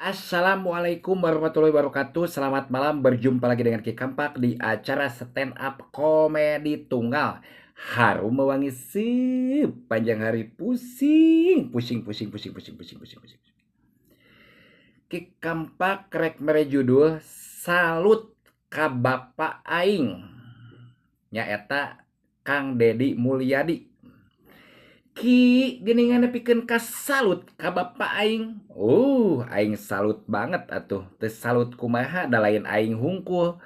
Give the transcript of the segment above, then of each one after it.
Assalamualaikum warahmatullahi wabarakatuh. Selamat malam, berjumpa lagi dengan Ki Kampak di acara stand up komedi tunggal. Harum mewangi sepanjang hari, pusing, pusing, pusing, pusing, pusing, pusing, pusing, pusing. Ki Kampak rek mere judul Salut ka Bapak Aing. Nyaeta Kang Dedi Mulyadi. Ki geuningan nepikeun ka salut ka Bapak Aing. Aing salut banget atuh. Teu salut kumaha da lain aing hungkul.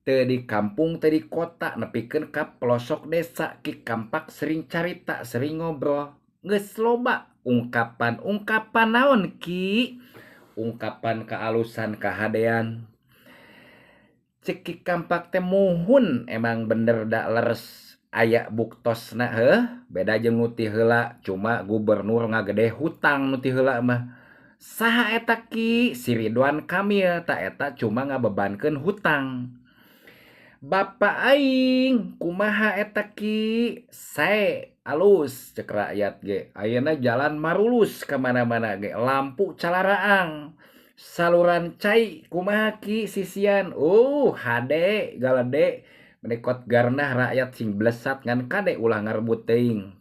Teu di kampung, teu di kota, nepikeun ka pelosok desa. Ki Kampak sering carita, sering ngobrol. Geus loba ungkapan-ungkapan naon Ki? Ungkapan kealusan kahadean. Cek Ki Kampak teh muhun emang bener da leres aya buktosna heuh, beda jeung nu ti heula, cuma gubernur ngagede hutang nu ti heula mah. Saha eta Ki? Si Ridwan Kamil ta eta cuma ngabebankeun hutang. Bapak aing kumaha eta Ki? Sae alus cek rakyat ge. Ayeuna jalan marulus ka mana-mana ge, lampu calaraang. Saluran cai kumaha Ki sisian? Hade galede. Menekot garnah rakyat sing blesat ngan kade ulah ngarebut teuing.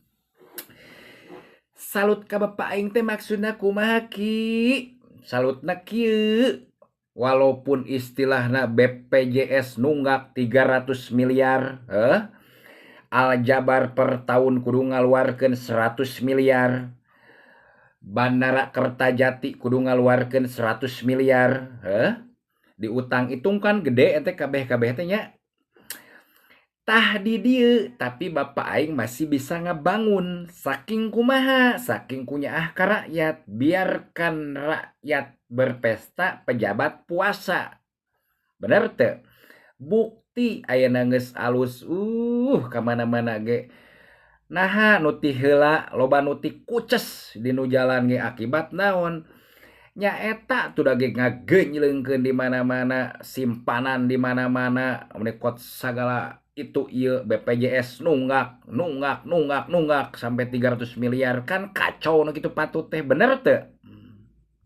Salut ka Bapak aing teh maksudna kumaha Ki? Salutna kieu. Walaupun istilahna BPJS nunggak 300 miliar, Aljabar per tahun kudu ngaluarkeun 100 miliar. Bandara Kertajati kudu ngaluarkeun 100 miliar, Diutang hitung kan gede ente kabeh-kabeh teh nya. Tah di dieu, tapi Bapak aing masih bisa ngabangun. Saking kumaha, saking kunyaah ka rakyat. Biarkan rakyat berpesta, pejabat puasa. Bener teu? Bukti ayeuna geus alus, ka mana-mana ge. Naha nu ti heula loba nu ti kuces di nu jalan ge akibat naon? Nyaeta tuh da ge ngagenyleungkeun di mana-mana, simpanan di mana-mana, menekot sagala itu ieu BPJS nunggak, nunggak, nunggak, nunggak sampai 300 miliar kan kacau nu kitu patut teh, bener teu?